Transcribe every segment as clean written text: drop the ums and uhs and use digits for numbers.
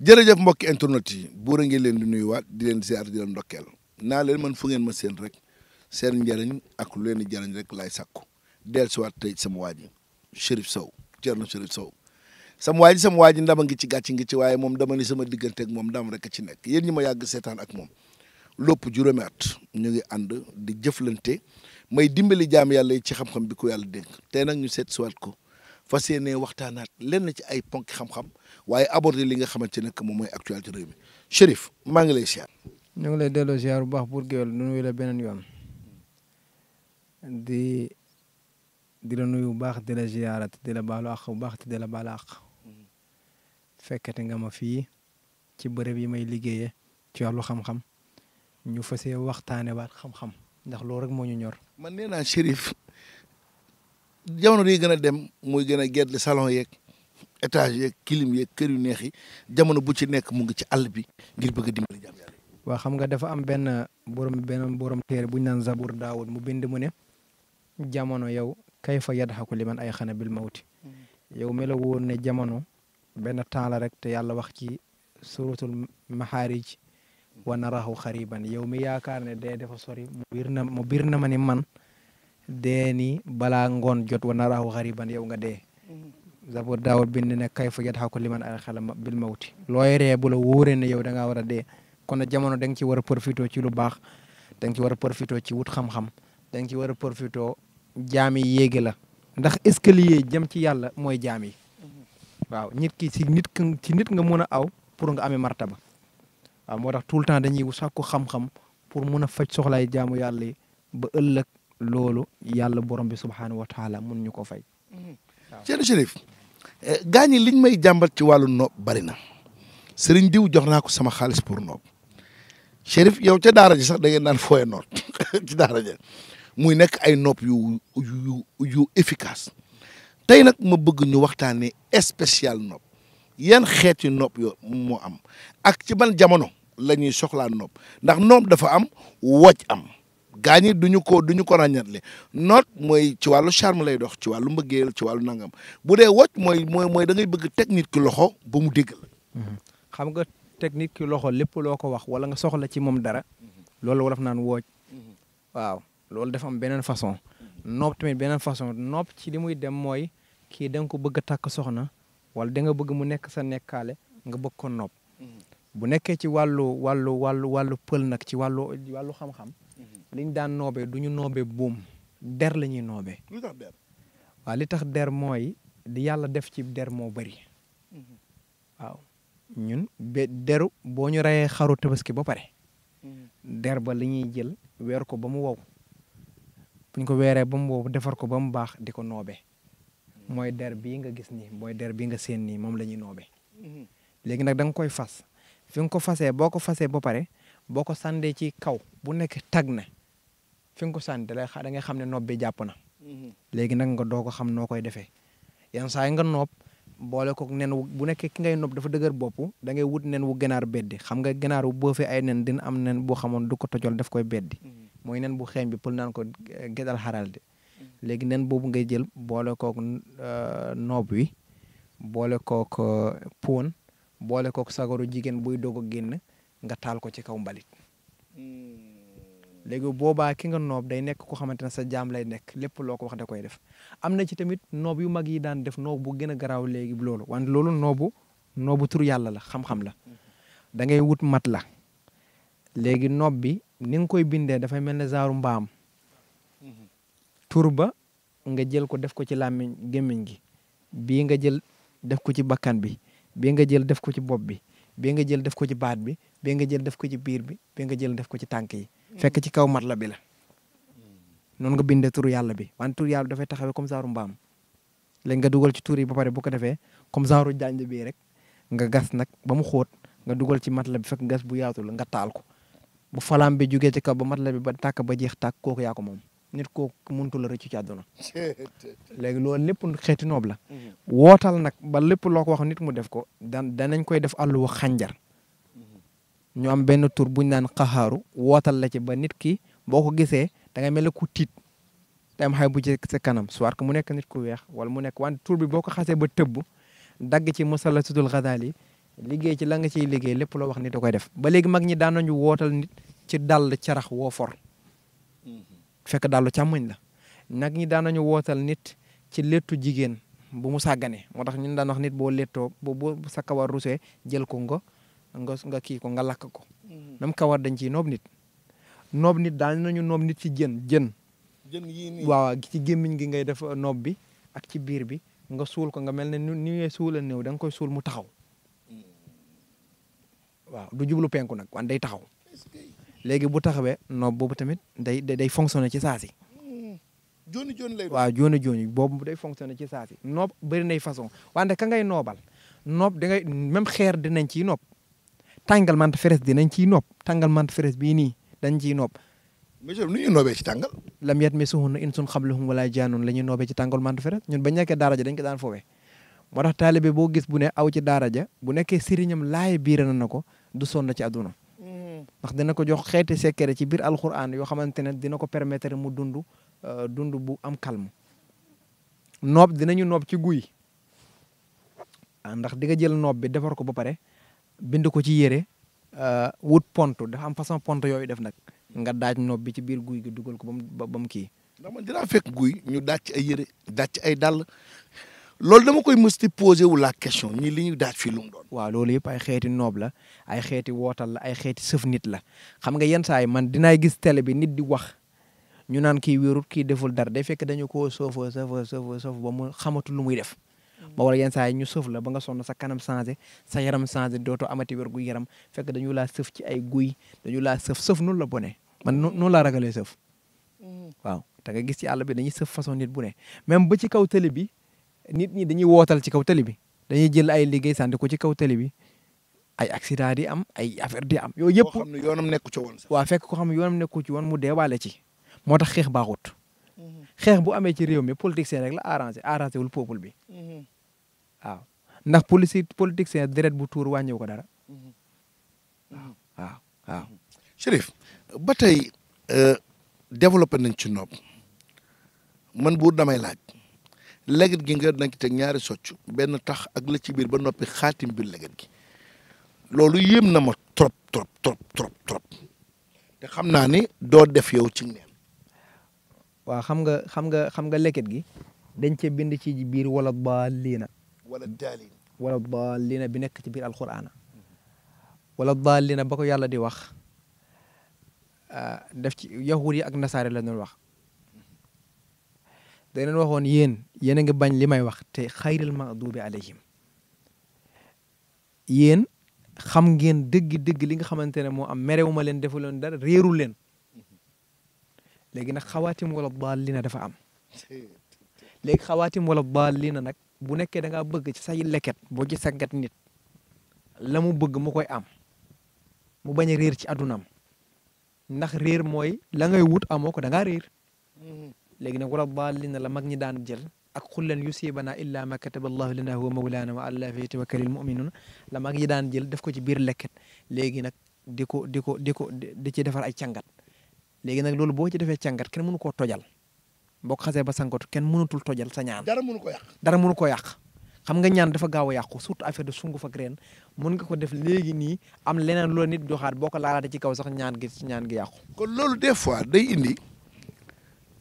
jërëjëf mbokki internet yi buur a ngi leen di nuyuwaat di leen ziar di leen ndokkeel naa leen man fu ngeen ma seen rek seen njëriñ ak lu leen di jëriñ rek laay sàkku dellusiwaat tey sama waa ji Cherif Sow Thierno Cherif Sow sama waa ji ndama ngi ci gàcc ngi ci waaye moom dama ni sama diggante ak moom ndam rek a ci nekk yéen ñi ma yàgg seetaan ak moom lopp juróomi at ñu ngi ànd di jëflante may dimbali jaam yàlla yi ci xam-xam bi ko yàlla dénk tey nag ñu seet siwaat ko fas yéene waxtaanaat lenn ci ay ponk xam-xam waaye aborder li nga xamante ne moom mooy actualité réew mi Cherif maa ngi lay ziar. ñu ngi lay delloo ziar bu baax pour géwél nu nuyu la beneen yoon di la nuyu bu baax di la ziarat di la baalu àq bu baax te di la baalu àq fekkete nga ma fii ci bërëb yi may liggéeyee ci wàllu xam-xam ñu fas yéene waxtaane waat xam-xam ndax loolu rek moo ñu ñor. man nee naa Cherif jamono yi gën a dem muy gën a gedd salon yeeg étage yeeg clim yeeg kër yu neex yi jamono bu ci nekk mu ngi ci àll bi ngir bëgg a dimbali jaam yàlla. waaw xam nga dafa am benn borom téere bu ñu naan Zabour Daawud mu bind mu ne jamono yow kayfa yadhaku liman ay xana bil mawti yow mi la woon ne jamono benn temps la rek te yàlla wax ci suratul Maxaarij wa narahu xariban yow mi yaakaar ne dee dafa sori mu bir na ma ni man dee ni balaa ngoon jot wa narahu xariban yow nga dee. Zabour Daawud bind ne kayfa yadhaku liman ay xana bil mawti looy ree bu la wóoree ne yow da ngaa war a dee. kon nag jamono da nga ci war a profité ci lu baax da nga ci war a profité ci wut xam-xam da nga ci war a profité jaam yi yéegi la ndax escalier jëm ci yàlla mooy jaam yi waaw nit ki ci nit nga mën a aw pour nga amee martaba waaw moo tax tout le temps dañuy sàkku xam-xam pour mun a faj soxlaay jaamu yàlla yi ba ëllëg loolu yàlla borom bi subhaanahu wa taala mun ñu ko fay. waaw Cherif gaañ yi liñ may jàmbat ci wàllu noob bari na sëriñ diw jox naa ko sama xaalis pour noob. Cherif yow ca daara ji sax da ngeen naan fooye noot ci daara ja muy nekk ay nopp yu efficace tey nag ma bëgg ñu waxtaanee spécial nopp yan xeeti nopp yoo moo am ak ci ban jamono la ñuy soxlaa nopp ndax nopp dafa am woj am gaa ñi duñu ko ràññatle noot mooy ci wàllu charme lay dox ci wàllu mbëggeel ci wàllu nangam bu dee woj mooy da ngay bëgg technique ki loxo ba mu dégg la. xam nga technique ki loxo lépp loo ko wax wala nga soxla ci moom dara loolu wolof naan wooj waaw loolu dafa am beneen façon noob tamit beneen façon noob ci li muy dem mooy kii da nga ko bëgg a takk soxna wala da nga bëgg mu nekk sa nekkaale nga bëgg ko noob bu nekkee ci wàllu pël nag ci wàllu xam-xam liñ daan noobee du ñu noobee buum der la ñuy noobee. lu tax der. waaw li tax der mooy li yàlla def ci der moo bëri waaw. ñun deru boo ñu reyee xaru tabaski ba pare der ba li ñuy jël weer ko ba mu wow buñ ko weeree ba mu wow defar ko ba mu baax di ko noobe mooy der bii nga gis nii mooy der bii nga seen nii moom la ñuy noobe léegi nag da nga koy fas fi nga ko fasee boo ko fasee ba pare boo ko sàndee ci kaw bu nekk tag na fi nga ko sànni da ngay xam ne noob bi jàpp na léegi nag nga doo ko xam noo koy defee yenn saa yi nga noob boole ko nen bu nekkee ki ngay nopp dafa dëgër bopp da ngay wut nen wu ganaar beddi xam nga ganaar wu boofee ay nen dina am nen boo xamoon du ko tojol daf koy beddi mooy nen bu xeeñ bi pël naan ko gedal xaral de léegi nen boobu ngay jël boole kook noob wi boole kook puun boole kook sagaru jigéen buy doog a génn nga taal ko ci kaw mbalit léegi boobaa ki nga noob day nekk ko xamante ne sa jaam lay nekk lépp loo ko wax da koy def am na ci tamit noob yu mag yi daan def noob bu gën a garaaw léegi loolu wante loolu noobu tur yàlla la xam-xam la da ngay wut mat la léegi noob bi ni nga koy bindee dafay mel ne zaaru mbaam tur ba nga jël ko def ko ci làmmiñ gémmiñ gi bii nga jël def ko ci bakkan bi bii nga jël def ko ci bopp bi bii nga jël def ko ci baat bi bii nga jël def ko ci biir bi bii nga jël def ko ci tànk yi fekk ci kaw mat la bi la noonu nga bindee turu yàlla bi wante turu yàlla dafay taxawee comme genre mbaam léegi nga dugal ci tur yi ba pare bu ko defee comme genre janj bii rek nga gas nag ba mu xóot nga dugal ci mat la bi fekk gas bu yaatu la nga taal ko bu falaam bi jugee ci kaw ba mat la bi ba tàkk ba jeex tàkk kooku yaa ko moom nit kooku mëntu la rëccu ci àdduna léegi loolu lépp xeeti noob la wootal nag ba lépp loo ko wax nit mu def ko danañ koy def àlluwa xànjar ñu am benn tur buñ naan xaxaaru wootal la ci ba nit ki boo ko gisee da ngay mel ne ku tiit te am xay bu ci sa kanam soit que mu nekk nit ku weex wala mu nekk wante tur bi boo ko xasee ba tëbb dagg ci musalasitul Ghazali liggéey ci la nga ciy liggéey lépp loo wax nit da koy def ba léegi mag ñi daan nañu wootal nit ci dàll carax woo for fekk dàllu càmmoñ la nag ñi daan nañu wootal nit ci léttu jigéen bu mu sàggane moo tax ñun daan wax nit boo léttoo boo sa kawar rusee jël ko nga kii ko nga lakk ko même kawar dañ ciy noob nit daan nañu noob nit ci jën yii nii waaw ci gémmiñ gi ngay def noob bi ak ci biir bi nga suul ko nga mel ne ni ngay suula néew da nga koy suul mu taxaw waaw du jublu penku nag wan day taxaw léegi bu taxawee noob boobu tamit day fonctionner ci saa si jooni lay waaw jooni boobu day fonctionner ci saa si noob bëri nay façon wante ka ngay noobal noob da ngay même xeer dinañ ciy noob tàngal mante feres dinañ ciy noob tàngal mante feres bii nii dañ ciy noob monsieur nu ñuy noobee ci tàngal lam yatmisuhunna insun qablahum wala jaanun la ñuy noobee ci tàngal mante feres ñun bañ nekkee daara ja dañ ko daan foowee moo tax taalibe boo gis bu ne aw ci daara ja bu nekkee sëriñam laaye biira na ko du sonn ci àdduna ndax dina ko jox xeeti secret ci biir alquran yoo xamante ne dina ko permettre mu dund bu am calme noob dinañu noob ci guy ndax di nga jël noob bi defar ko ba pare bind ko ci yére wut pont dafa am façon pont yooyu def nag nga daaj noob bi ci biir guy gi dugal ko ba mu kii. ndax man dinaa fekk guy ñu daaj ci ay yére daaj ci ay dàll loolu dama koy mës di posé wu la question ñii li ñuy daaj fii lu mu doon. waaw loolu yëpp ay xeeti noob la ay xeeti wootal la ay xeeti sëf nit la xam nga yenn saa yi man dinaay gis télé bi nit di wax ñu naan kii wérut kii deful dara day fekk dañu koo soof ba mu xamatu lu muy def. ba wala yenn saa yi ñu sëf la ba nga sonn sa kanam changé sa yaram changé dootoo amati wér gu yaram fekk dañu laa sëf ci ay guy dañu laa sëf noonu la bone man noonu laa ragalee sëf waaw te nga gis ci àll bi dañuy sëf façon nit bu ne même ba ci kaw télé bi nit ñi dañuy wootal ci kaw télé bi dañuy jël ay liggéey sànni ko ci kaw télé bi ay accident di am ay affaire di am yooyu yëpp. koo xam ne yoonam nekku ci woon sax. waaw fekk ko xam ne yoonam nekku ci woon mu deewaale ci moo tax xeex baaxut xeex bu amee ci réew mi politicien rek la arrangé wul peuple bi waaw ndax politicien deret bu tuur wàññiw ko dara waaw. Chérif ba tey développé nañ ci noob man buur damay laaj leget gi nga nañ ci teg ñaari socc benn tax ak la ci biir ba noppi xaatim biir leget gi loolu yéem na ma trop te xam naa ni doo def yow ci neen. waaw xam nga leget gi dañ cee bind ci biir wala daalliina bi nekk ci biir alquraan wala daalliina ba ko yàlla di wax def ci yahud yi ak nasaare la doon wax da leen waxoon yéen a ngi bañ li may wax te xayril maxduubi alayhim yéen xam ngeen dëgg li nga xamante ne moo am merewuma leen defu leen dara réerul leen léegi nag xawaatim wala daalliina dafa am léegi xawaatim wala daalliina nag bu nekkee da ngaa bëgg ci say leket boo ci sangat nit la mu bëgg mu koy am mu bañ a réer ci addunaam ndax réer mooy la ngay wut amoo ko da ngaa réer léegi nag wala daalliina la mag ñi daan jël ak xul leen yusiibanaa illaa ma kataba allahu lana huwa mawlaana wa ala llahi yatawakkalul mu'minuun la mag ñi daan jël def ko ci biir leket léegi nag di ci defar ay càngat léegi nag loolu boo ci defee càngat kenn mënu koo tojal boo ko xasee ba sangatu kenn mënutul tojal sa ñaan. dara mënu ko yàq. xam nga ñaan dafa gaaw a yàqu surtout affaire de sunguf ak reen mën nga ko def léegi nii am leneen loola nit joxaat boo ko laalaate ci kaw sax ñaan gi yàqu. kon loolu des fois day indi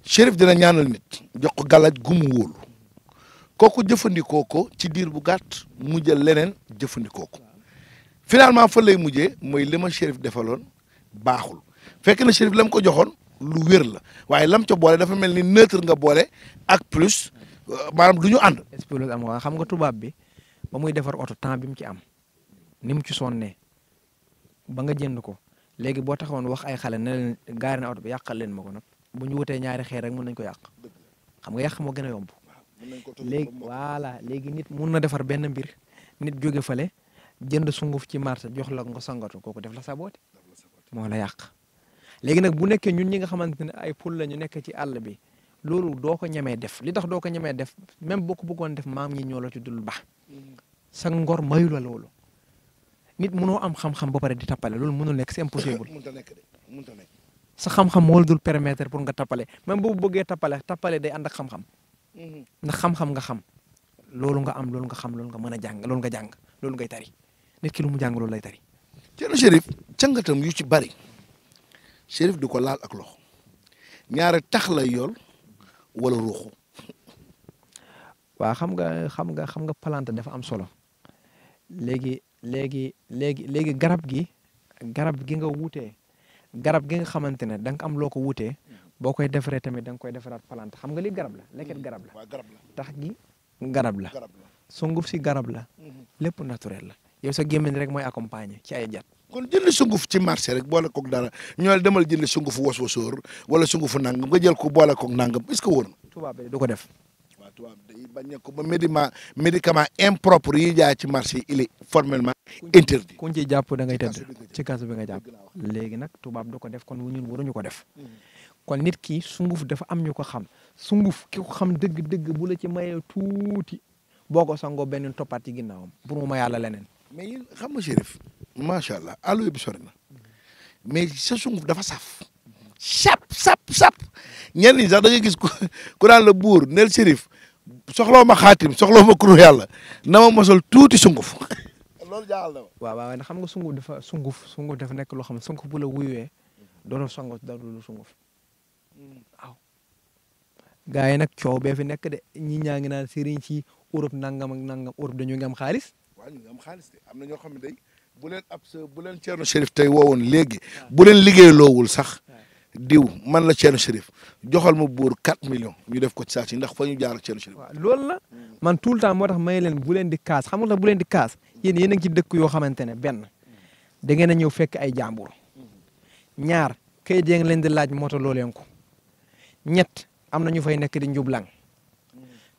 Chérif dina ñaanal nit jox ko gàllaaj gu mu wóolu kooku jëfandikoo ko ci diir bu gàtt mu jël leneen jëfandikoo ko finalement fa lay mujjee mooy li ma Chérif defaloon baaxul fekk na Chérif la mu ko joxoon lu wér la waaye lam ca boole dafa mel ni neutre nga boole ak plus maanaam du ñu ànd. explose am nga xam nga tubaab bi ba muy defar oto temps bi mu ci am ni mu ci sonnee ba nga jënd ko léegi boo taxawoon wax ay xale ne leen gaari na oto bi yàqal leen ma ko nag bu ñu wutee ñaari xeer rek mën nañ ko yàq xam nga yàq moo gën a yomb. léegi voilà léegi nit mun na defar benn mbir nit jóge fale jënd sunguf ci marché jox la nga sangatu kooku def la saboote moo la yàq. léegi nag bu nekkee ñun ñi nga xamante ne ay pul la ñu nekk ci àll bi loolu doo ko ñemee def li tax doo ko ñemee def même boo ko bëggoon def maam ñi ñoo la ci dul baax sa ngor mayu la loolu nit mënoo am xam-xam ba pare di tappale loolu mënul nekk c'est impossible sa xam-xam moo la dul permettre pour nga tappale même boo bëggee tappale day ànd ak xam-xam ndax xam-xam nga xam loolu nga am loolu nga xam loolu nga mën a jàng loolu nga jàng loolu ngay tari nit ki lu mu jàng loolu lay tari. Ceerno Chérif cangatam yu ci bari Chérif du ko laal ak loxo ñaare tax lay yool wala ruuxu. waaw xam nga plante dafa am solo léegi garab gi nga wutee garab gi nga xamante ne da nga am loo ko wutee boo koy defaree tamit da nga koy defaraat plante xam nga li garab la lekket garab la tax gi garab la sunguf si garab la lépp naturel la yow sa gémmiñ rek mooy accompagner ci ay jat. kon jënd sunguf ci marché rek boole koog dara ñoo demal jënd sungufu was-wasóor wala sungufu nangam nga jël ko boole koog nangam est-ce que wóor na. tubaab bi du ko def. waaw tubaab day bañ ko ba médicament impropre yi jaay ci marché il est formellement interdit. kuñ ci jàpp da ngay tëdd ci kaso bi nga jàpp léegi nag tubaab du ko def kon ñun waruñu ko def. kon nit ki sunguf dafa am ñu ko xam sunguf ki ko xam dëgg-dëgg bu la ci mayee tuuti boo ko sangoo benn toppaat ci ginnaawam pour mu may yàlla leneen. mais yéen xam nga Chérif macha allah allo bi sori na mais sa sunguf dafa saf. sap ñenn ñi sax da nga gis ku daan la buur neel Chérif soxloo ma xaatim soxloo ma kuru yàlla na ma mosal tuuti sunguf. loolu jaaxal na ma. waaw xam nga sunguf dafa nekk loo xam ne sunguf bu la wuyuwee dootoo sangoo dara lu sunguf waaw. gars yi nag coow bee fi nekk de ñi ñaa ngi naan sëriñ ci Europe nangam ak nangam Europe dañu ngi am xaalis. waaw ñu ngi am xaalis de am na ñoo xam ne day bu leen Ceerno Chérif tey woowoon léegi bu leen liggéeyloowul sax diw man la Ceerno Chérif joxal ma buur 4 millions ñu def ko ci saa si ndax fa ñu jaar ak Ceerno Chérif. waaw loolu la man tout le temps moo tax may leen bu leen di kaas xam nga bu leen di kaas yéen a ngi ci dëkk yoo xamante ne benn da ngeen a ñëw fekk ay jàmbur ñaar kayit yi nga leen di laaj moto loo leen ko ñett am na ñu fay nekk di njublang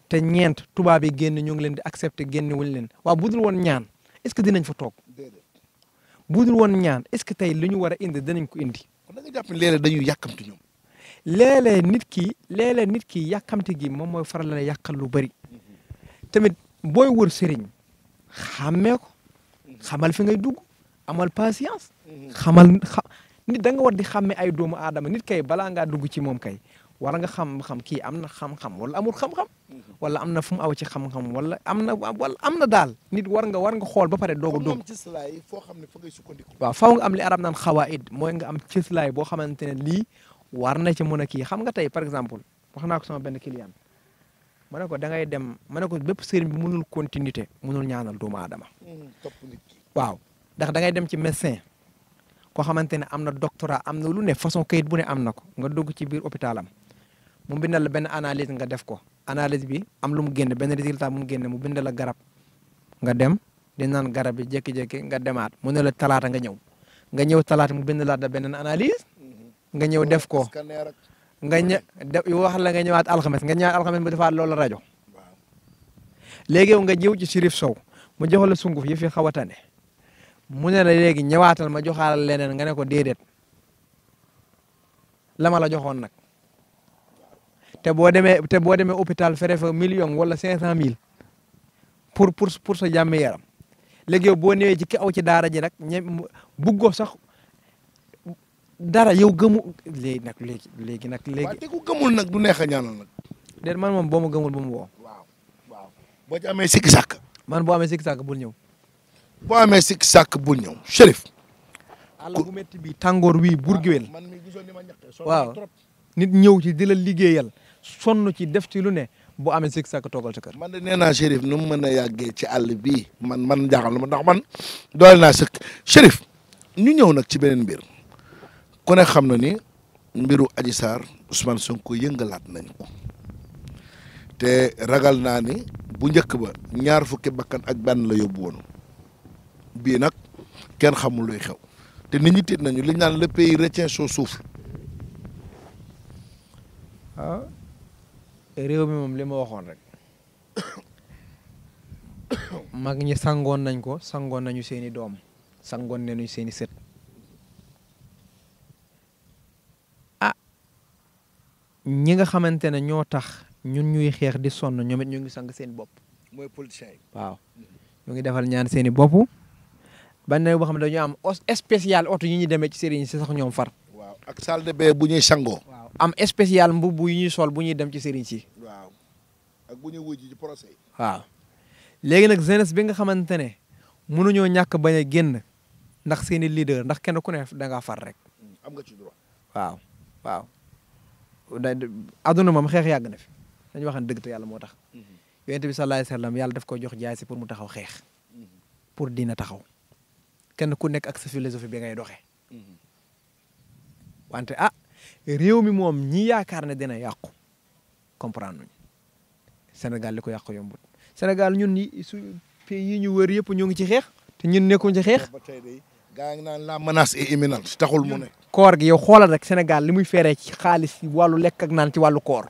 te ñeent tubaab yi génn ñu ngi leen di accepté génn wuñ leen waaw bu dul woon ñaan est-ce que dinañ fa toog bu dul woon ñaan est-ce que tey li ñu war a indi danañ ko indi. kon da nga jàpp ne léeg-léeg dañuy yàkkamti ñoom. léeg-léeg nit ki yàkkamti gi moom mooy faral la yàqal lu bari tamit booy wër sëriñ xàmmee ko xamal fi ngay dugg amal patience. nit da nga war di xàmme ay doomu aadama nit kay balaa ngaa dugg ci moom kay war nga xam kii am na xam-xam wala amul xam-xam wala am na fu mu aw ci xam-xam wala am na daal nit war nga xool ba pare doog a dugg. foo xam ne fa ngay sukkandiku. waaw faw nga am li arab naan xawaid mooy nga am cëslaay boo xamante ne lii war na ci mën a kii xam nga tey par exemple wax naa ko sama benn client ma ne ko da ngay dem ma ne ko bépp sëriñ bi mënul continuité mënul ñaanal doomu aadama. waaw ndax da ngay dem ci médecin koo xamante ne am na doctorat am na lu ne façon kayit bu ne am na ko nga dugg ci biir hôpitalam mu bindal la benn analyse nga def ko analyse bi am lu mu génne benn résultat mu génne mu bindal la garab nga dem di naan garab bi jékki-jékki nga demaat mu ne la talaata nga ñëw talaata mu bind la benn analyse nga ñëw def ko wax la nga ñëwaat alxames nga ñëwaat alxames bu defaat loolu rajo léegi yow nga jiw ci Chérif Sow mu joxal la sunguf yi fi xaw a tane mu ne la léegi ñëwaatal ma joxaal leneen nga ne ko déedéet la ma la joxoon nag te boo demee hôpital fere fa million wala 500000 pour sa jàmm yaram léegi yow boo ñëwee ci ki aw ci daara ji nag buggoo sax dara yow gëmu léegi nag. waaw te ku gëmul nag du neex a ñaanal nag. déet man moom boo ma gëmul bu mu woo. waaw boo ci amee sikki sàkk. man boo amee sikki sàkk bul ñëw. boo amee sikki sàkk bul ñëw Chérif. àll bu métti bi tàngoor wii burgewel waaw nit ñëw ci di la liggéeyal sonn ci def ci lu ne boo amee sikki sàkk toogal sa kër. man de nee naa Chérif nu mu mën a yàggee ci àll bii man jaaxal na ma ndax man doole naa sëkk Chérif ñu ñëw nag ci beneen mbir ku ne xam na ni mbiru Adji Sarr Ousmane Sonko yëngalaat nañ ko te ragal naa ni bu njëkk ba 2 fukki bakkan ak benn la yóbbu woon bii nag kenn xamul luy xew te nit ñi tiit nañu li ñu naan le pays retient son souffle. waaw réew mi moom li ma waxoon rek mag ñi sangoon nañ ko sangoon nañu seeni doom sangoon nañu seeni sët ñi nga xamante ne ñoo tax ñun ñuy xeex di sonn ñoom it ñu ngi sang seen bopp. mooy politiciens yi. waaw ñu ngi defal ñaan seeni bopp ban na boo xam ne dañoo am spécial oto yi ñuy demee ci sëriñ si sax ñoom far. waaw ak salle de bain bu ñuy sangoo. waaw am spécial mbubb yi ñuy sol bu ñuy dem ci sëriñ si. waaw ak bu ñuy wuj ci procès. waaw léegi nag jeunesse bi nga xamante ne mënuñoo ñàkk bañ a génn ndax seeni leader ndax kenn ku ne da ngaa far rek. am nga ci droit. waaw waaw. aduna moom xeex yàgg na fi dañu waxan dëgg te yàlla moo tax. yonent bi sallallahu alayhi wa sallam yàlla daf ko jox jaay si pour mu taxaw xeex. pour diina taxaw. kenn ku nekk ak sa philosophie bi ngay doxee. wante réew mi moom ñi yaakaar ne dina yàqu comprendre nuñ Sénégal li ko yàqu yombut Sénégal ñun su pays yi ñu wër yëpp ñu ngi ci xeex te ñun nekkuñ ci xeex. ba tey de gaa ngi naan la menace est imminente taxul mu ne. koor gi yow xoolal rek Sénégal li muy feree ci xaalis wàllu lekk ak naan ci wàllu koor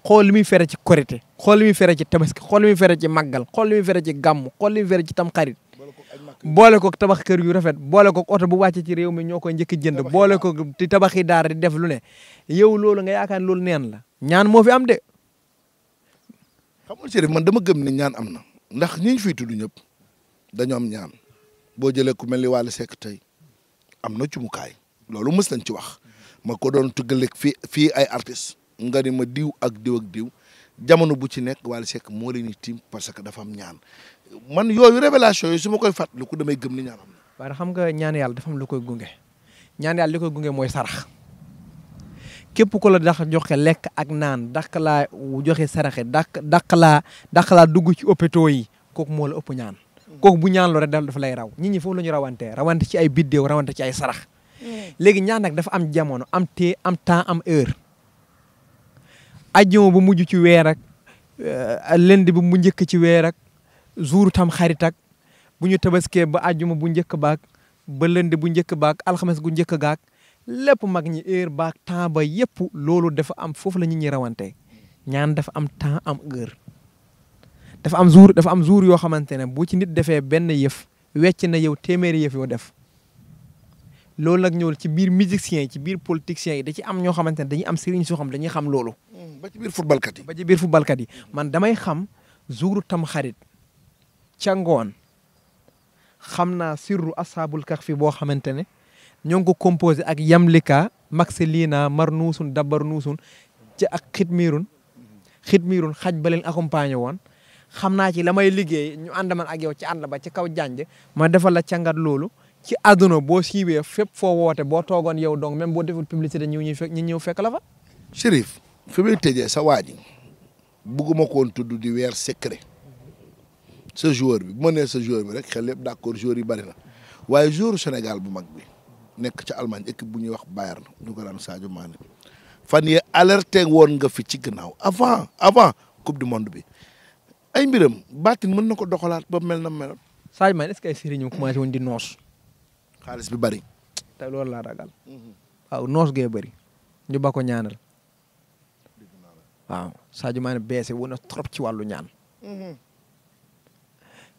xool li muy fere ci korité xool li muy fere ci tabaski xool li muy fere ci màggal xool li muy fere ci gàmm xool li muy fere ci tamxarit boole ko tabax kër yu rafet boole ko oto bu wàcce ci réew mi ñoo koy njëkk jënd boole ko ti tabaxi daara di def lu ne yow loolu nga yaakaar loolu neen la ñaan moo fi am de. xam nga Chérif man dama gëm ne ñaan am na ndax ñi ñu fiy tudd ñëpp dañoo am ñaan boo jëlee ku mel ni Wally Seck tey am na cumukaay loolu mës nañ ci wax ma ko doon tuggaleeg fii ay artistes nga ni ma diw ak diw ak diw jamono bu ci nekk Wally Seck moo leen di tiim parce que dafa am ñaan man yooyu révélation yi su ma koy fàttaliku damay gëm ni ñaan am na. waaye xam nga ñaan yàlla dafa am lu koy gunge ñaan yàlla li koy gunge mooy sarax képp ko la dax joxe lekk ak naan dàq laa joxe saraxe dàq laa dugg ci hôpitaux yi kooku moo la ëpp ñaan kooku bu ñaan loo rek dafa lay raw nit ñi foofu la ñu rawante ci ay biddéew rawante ci ay sarax léegi ñaan nag dafa am jamono am temps am heure ajjuma bu mujj ci weer ak lundi bu mu njëkk ci weer ak jour tam xarit ak bu ñu tabaskee ba ajjuma bu njëkk baak ba lundi bu njëkk baak alxames gu njëkk gaak lépp mag ñi heure baak temps ba yëpp loolu dafa am foofu la nit ñi rawante ñaan dafa am temps am heure dafa am jour yoo xamante ne bu ci nit defee benn yëf wecc na yow téeméeri yëf yoo def loolu nag ñëwul ci biir musiciens yi ci biir politiciens yi da ci am ñoo xamante ne dañuy am sëriñ soo xam dañuy xam loolu. ba ci biir footballkat yi. ba ci biir footballkat yi man damay xam jouru tam xarit ca ngoon xam naa sirru asaabul kahfi boo xamante ne ñoo ngi ko composé ak yamlika maxelina marnuusun dabarnuusun ci ak xitmiirun xaj ba leen accompagné woon xam naa ci la may liggéey ñu ànd man ak yow ci ànd ba ci kaw jànj ma defal la càngat loolu ci àdduna boo siiwee fépp foo woote boo toogoon yow donc même boo deful publicité ñu ñëw fekk la fa. Chérif fi muy tëjee sa waa ji bugguma koon tudd di weer secret sa joueur bi bu ma nee sa joueur bi rek xel yëpp d'accord joueur yi bari na waaye joueur Sénégal bu mag bi nekk ca Allemagne équipe bu ñuy wax Bayern ñu ko daan Sadio Mané fan yee alerté woon nga fi ci gannaaw avant coupe du monde bi ay mbiram baatin mën na ko doxalaat ba mel na meloon. Sadio Mané est-ce que ay sëriñ commencé woon di noos. xaalis bi bari. te loolu laa ragal. waaw noos gee bari. ñu ba ko ñaanal. waaw Sadio Mané beese wu na trop ci wàllu ñaan.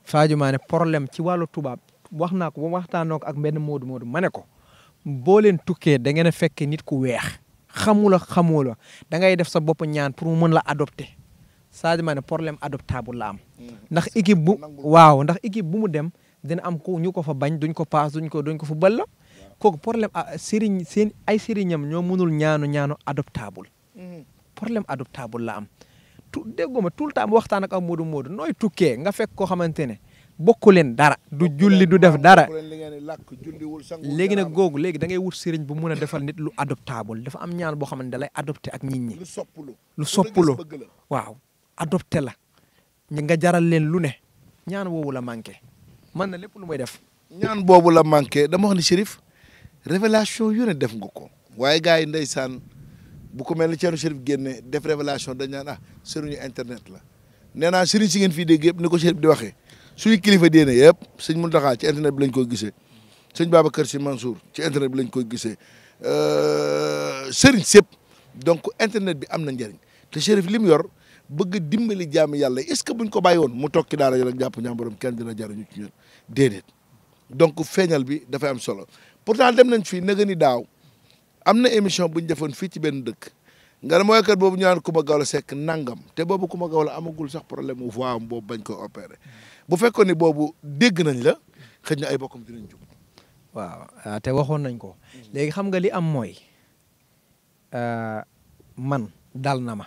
Sadio Mané problème ci wàllu tubaab wax naa ko ba waxtaanoo ko ak benn Modou ma ne ko boo leen tukkee da ngeen a fekke nit ku weex xamula da ngay def sa bopp ñaan pour mu mën la adopter Sadio Mané problème adoptable la am. ndax équipe bu mu dem dina am ko ñu ko fa bañ duñ ko paas duñ ko fa bëll kooku problème ay sëriñam ñoo mënul ñaanu adoptable. problème adoptable la am. déggoo ma tout le temps waxtaan ak Modou nooy tukkee nga fekk koo xamante ne bokku leen dara du julli du def dara léegi nag léegi da ngay wut sëriñ bu mun a defal nit lu adoptable dafa am ñaan boo xamante ne da lay adopté ak nit ñi. lu soppulu waaw adopté la ñu nga jaral leen lu ne ñaan woowu la manqué man na lépp lu may def. ñaan boobu la manqué dama wax ni Chérif révélation yu ne def nga ko waaye gars yi ndeysaan bu ko mel ni Thierno Chérif génne def révélation dañ naan sëriñu internet la nee naa sëriñ si ngeen fii dégg yëpp ni ko Chérif di waxee suñu kilifa diine yëpp sëñ Mountakha ci internet bi lañ koy gisee sëñ Babacar Sy Mansour ci internet bi lañ koy gisee sëriñ sëpp donc internet bi am na njëriñ te Chérif li mu yor bëgg dimbali jaami yàlla est-ce que buñ ko bàyyi woon mu toog ci daara rek jàpp ñaamborom kenn dina jariñu ci ñun déedéet donc feeñal bi dafay am solo pourtant dem nañ fii naga ni daaw am na émission bu ñu defoon fii ci benn dëkk nga ne mooy kat boobu ñu naan Coumba Gawlo Seck nangam te boobu Coumba Gawlo amagul sax problème mu voix am boobu bañ ko opéré bu fekkoon ni boobu dégg nañ la xëy na ay bokkam dinañ jóg. waaw te waxoon nañ ko. léegi xam nga li am mooy man dal na ma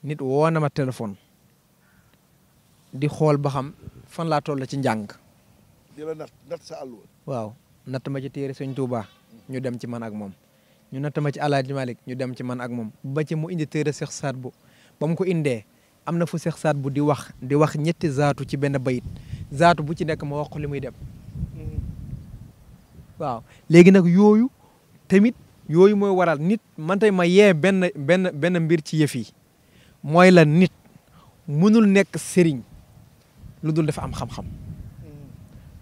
nit woo na ma téléphone di xool ba xam fan laa toll ci njàng di la nat sa àll. waaw natt ma ci téere sëñ Touba ñu dem ci man ak moom ñu natt ma ci Alaaji Malik ñu dem ci man ak moom ba ci mu indi téere Seex Saad bu ba mu ko indee am na fu Seex Saad bu di wax ñetti zaatu ci benn bayit zaatu bu ci nekk ma wax ko li muy dem waaw léegi nag yooyu tamit yooyu mooy waral nit man tey ma yee benn mbir ci yëf yi mooy la nit mënul nekk sëriñ lu dul dafa am xam-xam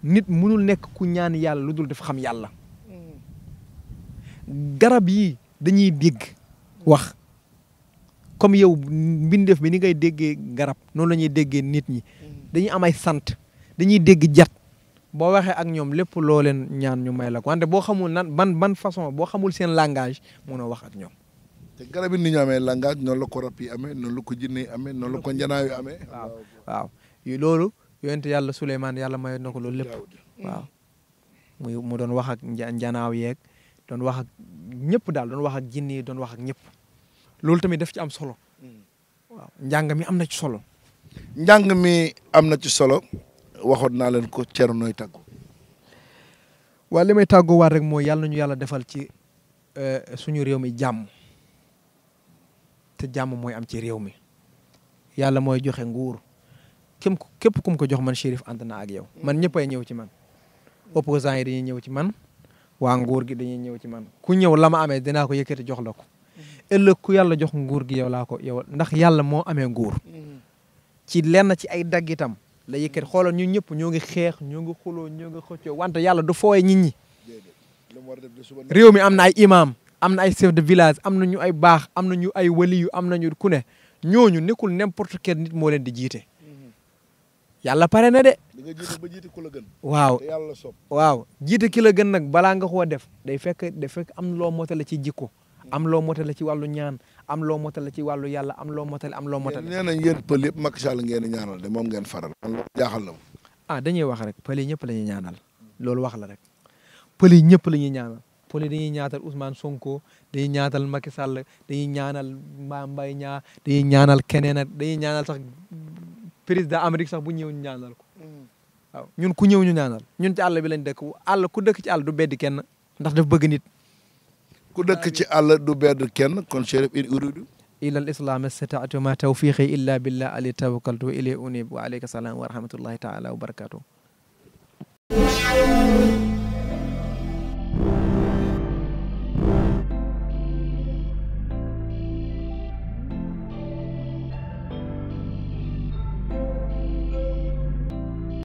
nit mënul nekk ku ñaan yàlla lu dul dafa xam yàlla garab yi dañuy dégg wax comme yow mbindeef bi ni ngay déggee garab noonu la ñuy déggee nit ñi dañuy am ay sant dañuy dégg jat boo waxee ak ñoom lépp loo leen ñaan ñu may la ko wante boo xamul nan ban façon boo xamul seen langage mënoo wax ak ñoom. te garab yi ni ñu amee langage noonu la ko rab yi amee noonu la ko jinne yi amee noonu la ko njanaaw yi amee. waaw loolu yonent yàlla Souleymane yàlla mayoon na ko loolu lépp waaw mu doon wax ak njanaaw yeeg doon wax ak ñëpp daal doon wax ak jinne yi doon wax ak ñëpp loolu tamit daf ci am solo waaw njàng mi am na ci solo. njàng mi am na ci solo waxoon naa leen ko Thierno nooy tàggu. waaw li may tàgguwaat rek mooy yàlla nañu yàlla defal ci suñu réew mi jàmm te jàmm mooy am ci réew mi yàlla mooy joxe nguur képp ku mu ko jox man Chérif ànd naa ak yow man ñëppay ñëw ci man opposants yi dañuy ñëw ci man waa nguur gi dañuy ñëw ci man ku ñëw la ma amee dinaa ko yëkkati jox la ko ëllëg ku yàlla jox nguur gi yow laa ko yow ndax yàlla moo amee nguur ci lenn ci ay daggitam la yëkkati xoolal ñun ñëpp ñoo ngi xeex ñoo ngi xuloo ñoo ngi xëccoo wante yàlla du fooye nit ñi réew mi am na ay imam am na ay chef de village am na ñu ay baax am na ñu ay waliyu am na ñu ku ne ñooñu nekkul n'importe quel nit moo leen di jiite yàlla pare na de. di nga jiite ba jiite ku la gën. waaw te yàlla soob. waaw jiite ki la gën nag balaa nga koo def day fekk am loo motale ci jikko am loo motale ci wàllu ñaan am loo motale ci wàllu yàlla am loo motale am loo motale. nee nañ yéen pël yëpp Macky Sall ngeen di ñaanal de moom ngeen faral. man loolu jaaxal na ma. dañuy wax rek pël yi ñëpp la ñuy ñaanal loolu wax la rek pël yi ñëpp la ñuy ñaanal pël yi dañuy ñaatal Ousmane Sonko dañuy ñaatal Macky Sall dañuy ñaanal Mbaye Niang dañuy ñaanal keneen ak dañuy ñaanal sax président Amérique sax bu ñëw ñu ñaanal ko waaw ñun ku ñëw ñu ñaanal ñun ci àll bi lañ dëkk àll ku dëkk ci àll du beddi kenn ndax daf bëgg nit ku dëkk ci àll du bedd kenn kon Chérif in uridu ila al islam istataatu ma tawfiqi illa billah alayhi tawakkaltu wa ilayhi unib wa alayka salaam wa rahmatullahi taala wa barakatuh